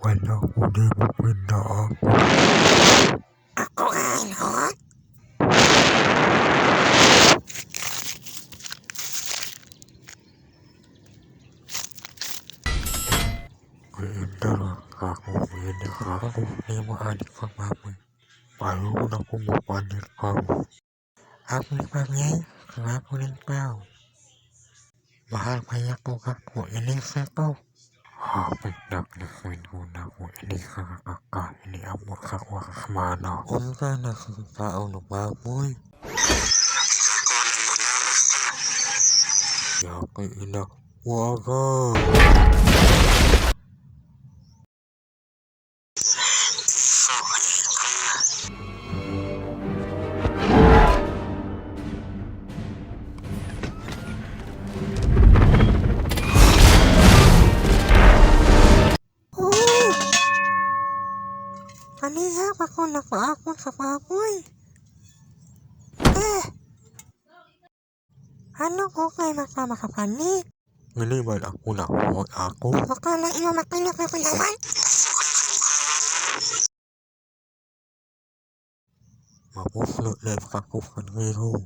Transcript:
Wala ko nimo kwenta ako. Ako ang hot. Giindara ako, giindara ako nimo ani ka baboy. Pareho na ko mopalit ka. Ako ni Pamyay, ako rin tao. Mahal kaya ko ako ining sa ko. Hapit na ko na ko ini ka kaka ini amot ka ko kasmana. Unsa na sa tao no baboy? Yaki ina waga. Oh! Kanihap ako nakaakon sa baboy. Eh! Ano ko kay maka makapani? Ngani man ako na huwag ako. Baka lang iyo makilap na kulawan. Mapuslo na ka ko kaniro.